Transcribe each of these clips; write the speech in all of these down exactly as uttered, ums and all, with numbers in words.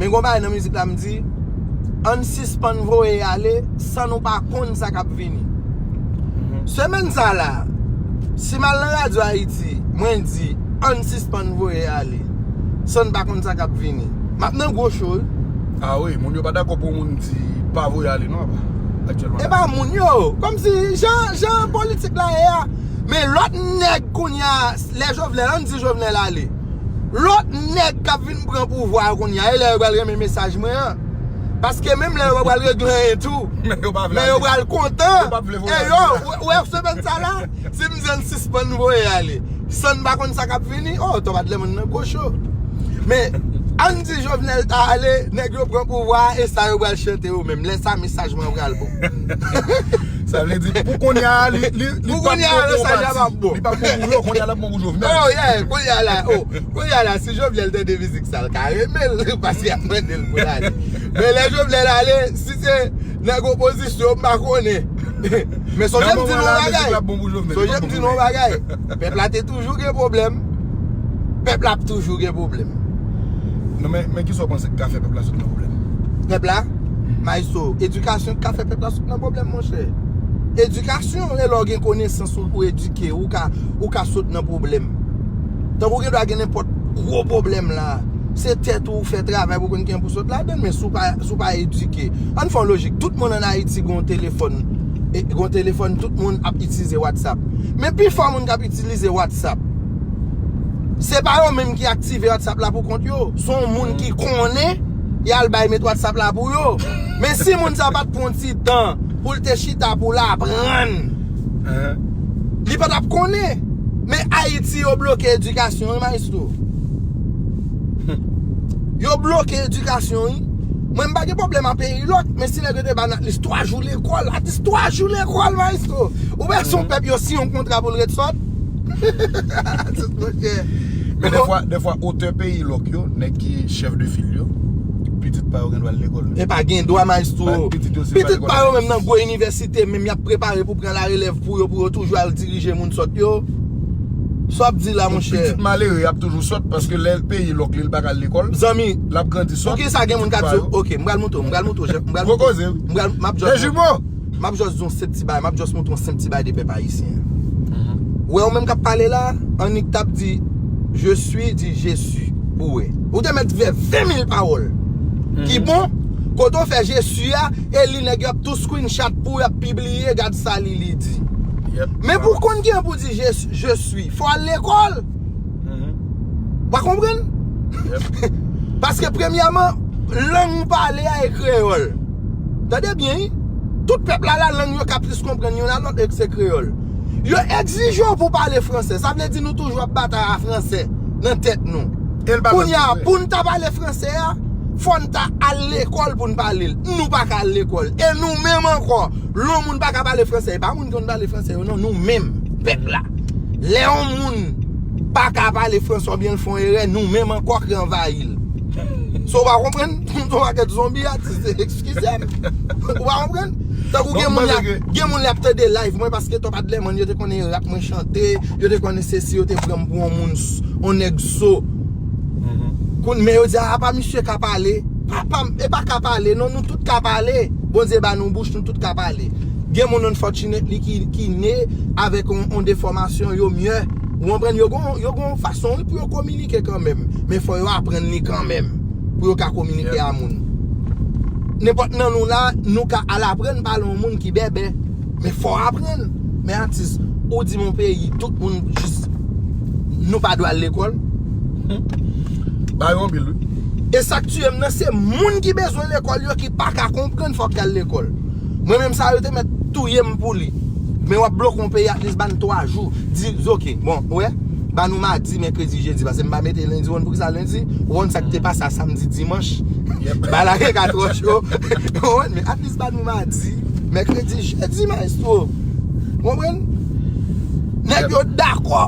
Men gon bagay nan mizik la m di, ann sispann voye ale san nou pa konn sa k ap vini. Semèn sa la, si m al nan Radyo Ayiti, mwen di, ann sispann voye ale san n pa konn sa k ap vini, m ap nan gwo cho wi. Ah wi, moun yo pa dakò pou moun di pa voye ale non apa aktyèlman. E pa moun yo, kòmsi jan jan politik la ye a. Men lòt nèg kounye a, lè Jovenel, ann di Jovenel ale. Lòt nèg k ap vin pran pouvwa yo kounye a, e lè yo pral renmen mesaj mwen an. Paske menm lè yo pa pral regle anyen tou, men yo pral kontan. E yo, ou wè semèn sa la, si m di ann sispann voye ale san n pa konn sa k ap vini, oh, Tonba Dlèmòn nan gwo cho. Men ann di Jovenel ta ale, nèg yo pran pouvwa a, e sa yo pral chante yo menm. Lè sa mesaj mwen an pral bon. Sa vle di pou kounye a li li li p ap bon pou yon pati. Li p ap bon pou yo, kounye a l ap bon pou Jovenel. Oh yeah, kounye a la, oh, kounye a la, si Jovenel tande mizik sa, l ka renmen l paske y ap mande l pou l ale. Men lè Jovenel ale, si se nèg opozisyon, m pa konnen. Men sonje m di nou yon bagay. Sonje m di nou yon bagay. Pèp la te toujou gen pwoblèm. Pèp la ap toujou gen pwoblèm. Non, men, men kisa w panse ki ka fè pèp la sot nan pwoblèm? Pèp la? Maestro, edikasyon ki ka fè pèp la sot nan pwoblèm, monchè. Edikasyon, e lè w gen konesans ou, ou edike, ou ka, ou ka sot nan pwoblèm. Tankou gen dwa gen nenpòt gwo pwoblèm la, se tèt ou, ou fè travay pou konn kijan pou sot ladann, men si w pa, si w pa edike. Ann fè yon lojik, tout moun ann Ayiti gen yon telefòn, e, gen yon telefòn, tout moun ap itilize WhatsApp. Men pifò moun k ap itilize WhatsApp, se pa yo menm ki aktive WhatsApp la pou kont yo. Se yon moun ki konnen, y al bay met WhatsApp la pou yo. Men si moun sa pa t pran ti tan pou l te chita pou l aprann, li pa t ap konnen. Men Ayiti, yo bloke edikasyon wi, maestro. Yo bloke edikasyon wi. Mwen, m pa gen pwoblèm a peyi lòk, men si nèg yo te ba n at least twa jou lekòl, at least twa jou lekòl, maestro. Ou wè se yon pèp yo siyen yon kontra pou l ret sòt? Monchè. Men dèfwa, dèfwa otè peyi lòk yo, nèg ki chèf de fil yo, pitit pa yo gen dwa al lekòl. E pa gen dwa, maestro. Pitit pa yo menm nan gwo inivèsite, menm y ap prepare pou pran larelèv pou yo, pou yo toujou al dirije moun sòt yo. Sa w ap di la, monchè? Pitit malere ap toujou sòt, paske lè peyi lòk li, li pa ka al lekòl. Zanmi, l ap grandi sòt. Poukisa gen moun k ap di, ok, m pral montre w, m pral montre w, m pral montre w. M ap just, m ap just di yon senp ti bagay, m ap just montre w yon senp ti bagay de pèp ayisyen an. Ou wè ou menm k ap pale la, annik t ap di, je suis, di je suis, pou wè. Ou te mèt fè ven mil pawòl ki bon, kote w fè je suis a, e li nèg yo ap tou screenshot pou yo ap pibliye, gad sa li, li di. Men pou konn kijan pou di je, je suis, fò al lekòl. W a konprann? Paske premyèman, lang ou pale a e kreyòl. Tande byen wi. Tout pèp la, la lang yo ka plis konprann youn a lòt e se kreyòl. Yo egzije w pou w pale fransè. Sa vle di nou toujou ap batay a fransè nan tèt nou. Kounye a, pou n ta pale fransè a, fò n ta al lekòl pou n pale l. Nou pa ka al lekòl. E nou menm ankò, lè yon moun pa ka pale fransè, e pa moun ki konn pale fransè yo non, nou menm, pèp la. Lè yon moun pa ka pale fransè oubyen l fè yon erè, nou menm ankò ki anvayi l. So, ou pa konprann? M se yon pakèt zonbi, atis, eskize m. Ou pa konprann? Tankou gen moun la, gen moun la ap tande live mwen paske Tonba Dlèmòn, yo te konnen rap mwen chante, yo te konnen sesi, yo te pran m pou yon moun, yon nèg so. Kounye a yo di, apa misye ka pale? Papa m, e pa ka pale, non, nou tout ka pale. Bondye ba nou bouch, nou tout ka pale. Gen moun unfortunately ki, ki ne avèk yon, yon defòmasyon, yo myè. Ou konprann? Yo gon, yo gon fason wi pou yo kominike kanmenm. Men fò yo aprann li kanmenm. Pou yo ka kominike a moun. Nenpòt nan nou la, nou ka al aprann pale yon moun ki bèbè. Men fò aprann. Men atis, ou di mon peyi, tout moun jis, nou pa dwe al lekòl. Ba yo anpil wi. E sa k tiye m nan, se moun ki bezwen lekòl yo ki pa ka konprann fòk y al lekòl. Mwen menm sa yo te mèt touye m pou li. Men w ap bloke yon peyi at least ba n twa jou. Di, ok, bon, ou wè, ba nou madi, mèkredi, jedi, paske m pa mete lendi, ou konn poukisa lendi? Ou konn sa k te pase a samdi, dimanch? Bagay la gen ka twò cho. Ou konprann? Men at least ba nou madi, mèkredi, jedi, maestro. Ou konprann? Nèg yo dakò.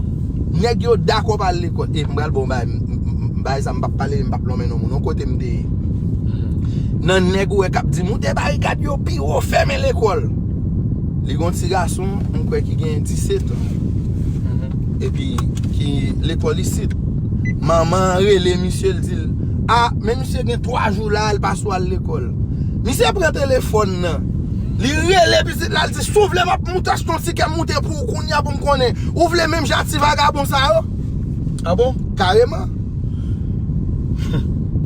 Nèg yo dakò pa al lekòl. E m pral ba w bagay, m, m, m, bagay sa m p ap pale, m p ap lonmen non moun. Yon kote m te ye. Nan nèg ou wè k ap di m, ou te barikad yo pi wo, fèmen lekòl. Li gon ti gason, m kwè ki gen disèt an. Epi ki lekòl isit. Manman an rele misye, l di l, A, men misye gen twa jou la, l pa sou al lekòl. Misye pran telefòn nan. Li rele pitit la, l di, "Si w vle, m ap moute achte yon tikè, m moute pou ou kounye a pou m konnen. Ou vle menm jan ak ti vagabon sa yo?" A bon? Kareman.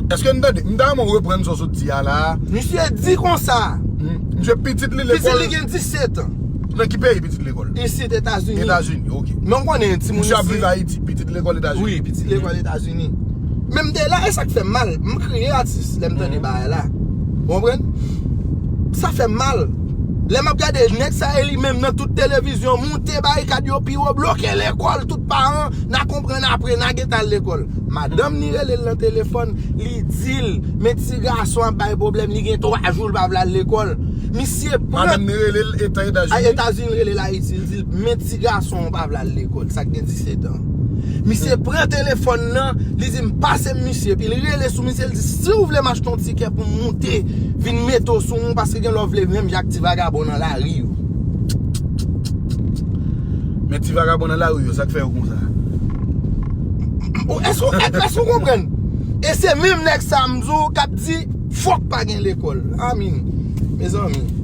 Èske n tande? M ta renmen w reprann sa w sot di a la. Misye di konsa. Hmm. Misye pitit li lekòl. Pitit li gen disèt an. Nan ki peyi pitit lekòl? Isit, Etazini. Etazini, ok. Men w konnen, timoun isit. Misye ap viv Ayiti, pitit lekòl Etazini. Wi, pitit lekòl Etazini. Men m te la, e sa k fè m mal. M kriye atis, lè m tande bagay la. Ou konprann? Sa fè m mal. Lè m ap gade nèg sa e li menm nan tout televizyon, moute barikad yo pi wo, bloke lekòl, tout paran, n a konprann apre, n a gentan al lekòl. Madanm ni rele l nan telefòn, li di l, men ti gason ap bay pwoblèm, li gen twa jou l pa vle al lekòl. Misye pran. Madanm ni rele l etan Etazini? A, Etazini, l rele l Ayiti, li di l, men ti gason an pa vle al lekòl, sa k gen disèt an. Misye pran telefòn nan, li di m, "Pase m misye," epi l rele sou misye, l di, "Si w vle m achte yon tikè pou m moute, vin mete w sou mwen, paske gen lè w vle menm jan ak ti vagabon nan lari yo." Men ti vagabon nan lari yo, sa k fè yo konsa? Ou, èske, èske w konprann? E se menm nèg sa m di w k ap di, "Fòk pa gen lekòl." Amin. Mezanmi.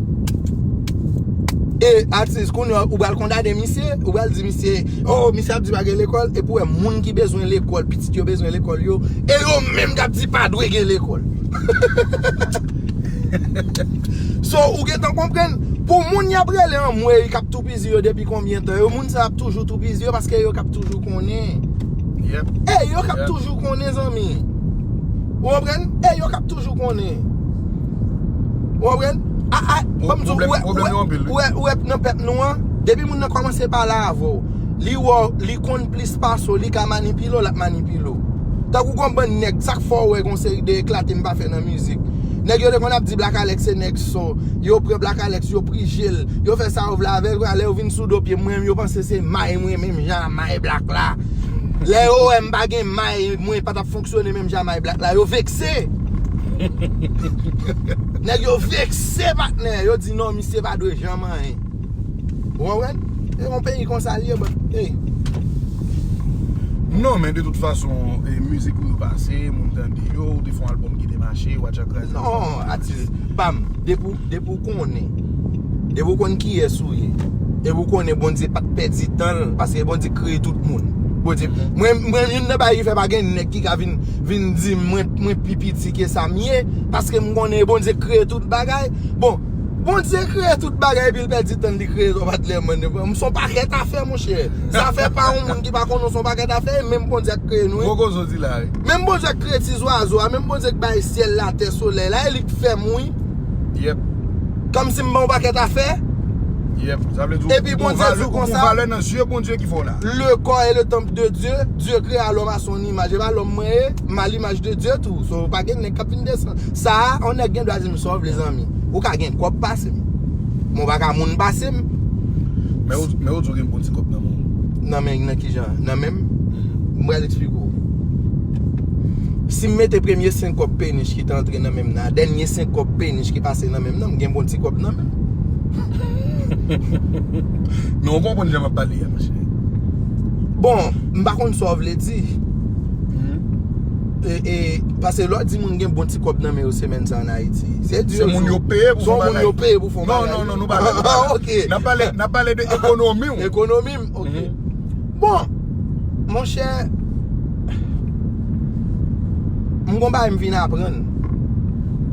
E atis, kounye a, ou pral kondane misye, ou pral di misye, "Oh, misye ap di pa gen lekòl," epi w wè moun ki bezwen lekòl, pitit yo bezwen lekòl yo, e yo menm k ap di pa dwe gen lekòl. So, ou gentan konprann, pou moun y ap rele anmwey k ap toupizi yo depi konbyen tan, yo moun sa ap toujou toupizi yo paske yo k ap toujou konnen. Yep. E yo k ap toujou konnen, zanmi. Ou konprann? E yo k ap toujou konnen. Ou konprann? A, a, ban m di w, ou wè, ou wè, ou wè, ou wè nan pèp nou an, depi moun nan kòmanse pale avè w, li wè w, li konn plis pase w, li ka manipile w, l ap manipile w. Tankou gon bann nèg, sa k fè w wè gon seri de eklate m pa fè nan mizik. Nèg yo te konn ap di Black Alex se nèg sò. Yo pran Black Alex, yo prije l, yo fè sa yo vle avè l, lè yo vin sou do pye m, mwen menm yo panse se may mwen menm jan may Black la. Lè yo wè m pa gen may, mwen pa t ap fonksyone menm jan may Black la, yo vekse. Nèg yo vekse, patnè, yo di non, misye pa dwe janm anyen. Ou konprann? E yon peyi konsa l ye, but, hey. Non, men de tout fason, e, mizik ou yo pase, moun tande yo, ou te fè yon albòm ki te mache, Watcha kraze. Non, atis, pa m, depi w, depi w konnen, depi w konn kiyès ou ye, depi w konnen Bondye pa t pèdi tan l, paske Bondye kreye tout moun. Bondye, mwen, mwen, youn nan bagay ki fè pa gen nèg ki ka vin, vin di mwen, mwen pi piti ke sa m ye, paske m konnen Bondye kreye tout bagay. Bon, Bondye kreye tout bagay epi l pèdi tan li kreye zòbat lèmòn. M se yon pakèt afè, monchè. Zafè pa yon moun ki pa konnen, se yon pakèt afè, e menm Bondye k kreye nou, wi. Poko soti la, wi. Menm Bondye k kreye ti zwazo a, menm Bondye k bay syèl, latè, solèy la, e li k fè m, wi. Yep. Kòmsi m pa yon pakèt afè. Yep. Sa vle di ou, epi ou Bondye di w konsa, ou valè nan zye Bondye ki fè w la. Le corps est le temple de Dieu. Dieu créa l'homme à son image. E pa lòm mwen ye, m a limaj de Dye tou. So, pa gen nèg k ap vin desann. Sa a, yon nèg gen dwa di m sa w vle, zanmi. Ou ka gen kòb pase m. Men w pa ka moun pase m. Men ou, men ou di w gen bon ti kòb nan men w. Nan men, nan ki jan? Nan men m? M pral eksplike w. Si m mete premye senk kòb penich ki te antre nan men m nan, dènye senk kòb penich ki pase nan men m nan, m gen bon ti kòb nan men m. Men w konprann jan m ap pale a, monchè. Bon, m pa konn sa w vle di. E, e, paske lè w di moun gen bon ti kòb nan men yo semèn sa ann Ayiti, se di yo moun yo peye pou fè yon bagay. Se yon moun yo peye pou fè yon bagay. Non, non, non, nou pa la, nou pa la. Ok. N ap pale, n ap pale de ekonomi w. Ekonomi m, ok. Bon, monchè, m gon bagay m vin aprann.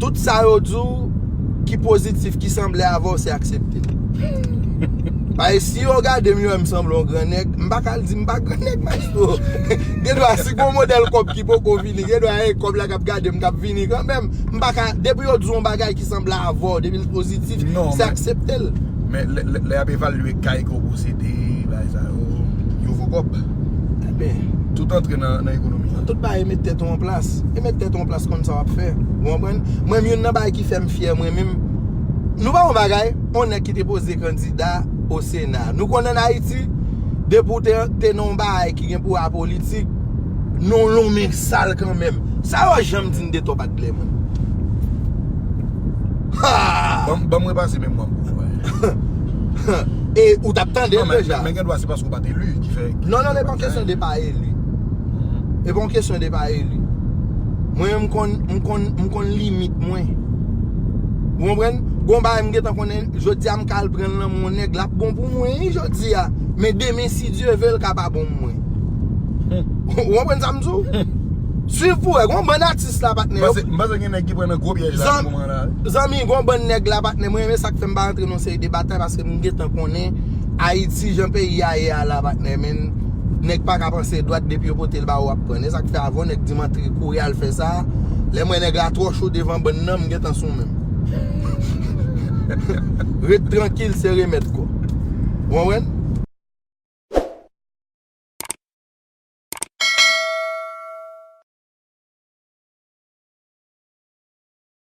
Tout sa yo di w ki pozitif, ki sanble avè w, se aksepte l. Paske si yo gade m, yo wè m sanble yon gran nèg, m pa ka al di m pa gran nèg, maestro. Gen dwa, si gon modèl kòb ki poko vini, gen dwa e kòb la k ap gade m k ap vini kanmenm. M pa ka, depi yo di w yon bagay ki sanble avè w, depi l pozitif, se aksepte l. Men lè, lè, lè y ap evalye kay ke w posede, bagay sa yo, yo vo kòb. Enben, tout antre nan, nan ekonomi an. Tout bagay e met tèt ou an plas. E met tèt ou an plas, konn sa w ap fè. Ou konprann? Mwen menm, youn nan bagay ki fè m fyè mwen menm, nou pa yon bagay, yon nèg ki te poze kandida o Sena. Nou konn ann Ayiti, depi w te, te nan yon bagay ki gen pou wè a politik, non, non, men sal kanmenm. Sa yo janm di n de tò pa t lè moun. Ha! Ban m, ban m repase memwa m pou w wè. E ou t ap tande l deja. Non, men, men gen dwa se paske w pa t eli ki fè, ki fè w pa t sa. Non, non, e pa yon kesyon de pa eli. E pa yon kesyon de pa eli. Mwen menm m konn m konn m konn limit mwen. Ou konprann? Gon bagay m gentan konnen jodi a m ka al pran l nan men yon nèg l ap bon pou mwen wi jodi a. Men demen si Dye ve l ka pa bon pou mwen. Ou konprann sa m di w? Swiv pou wè, gon bann atis la patnè. M panse gen nèg ki pran nan gwo pyèj la nan moman la. Zanmi, gon bann nèg la patnè. Mwen renmen sa k fè m pa rantre nan seri de batay paske m gentan konnen Ayiti jan peyi a ye a la patnè men nèg pa ka panse dwat depi yo pote l ba ou ap pran. E sa k fè avan nèg di m antre kouri al fè sa. Lè m wè nèg la twò cho devan bann nan m gentan sou men m. Ret trankil se remèd kwa. Ou konprann?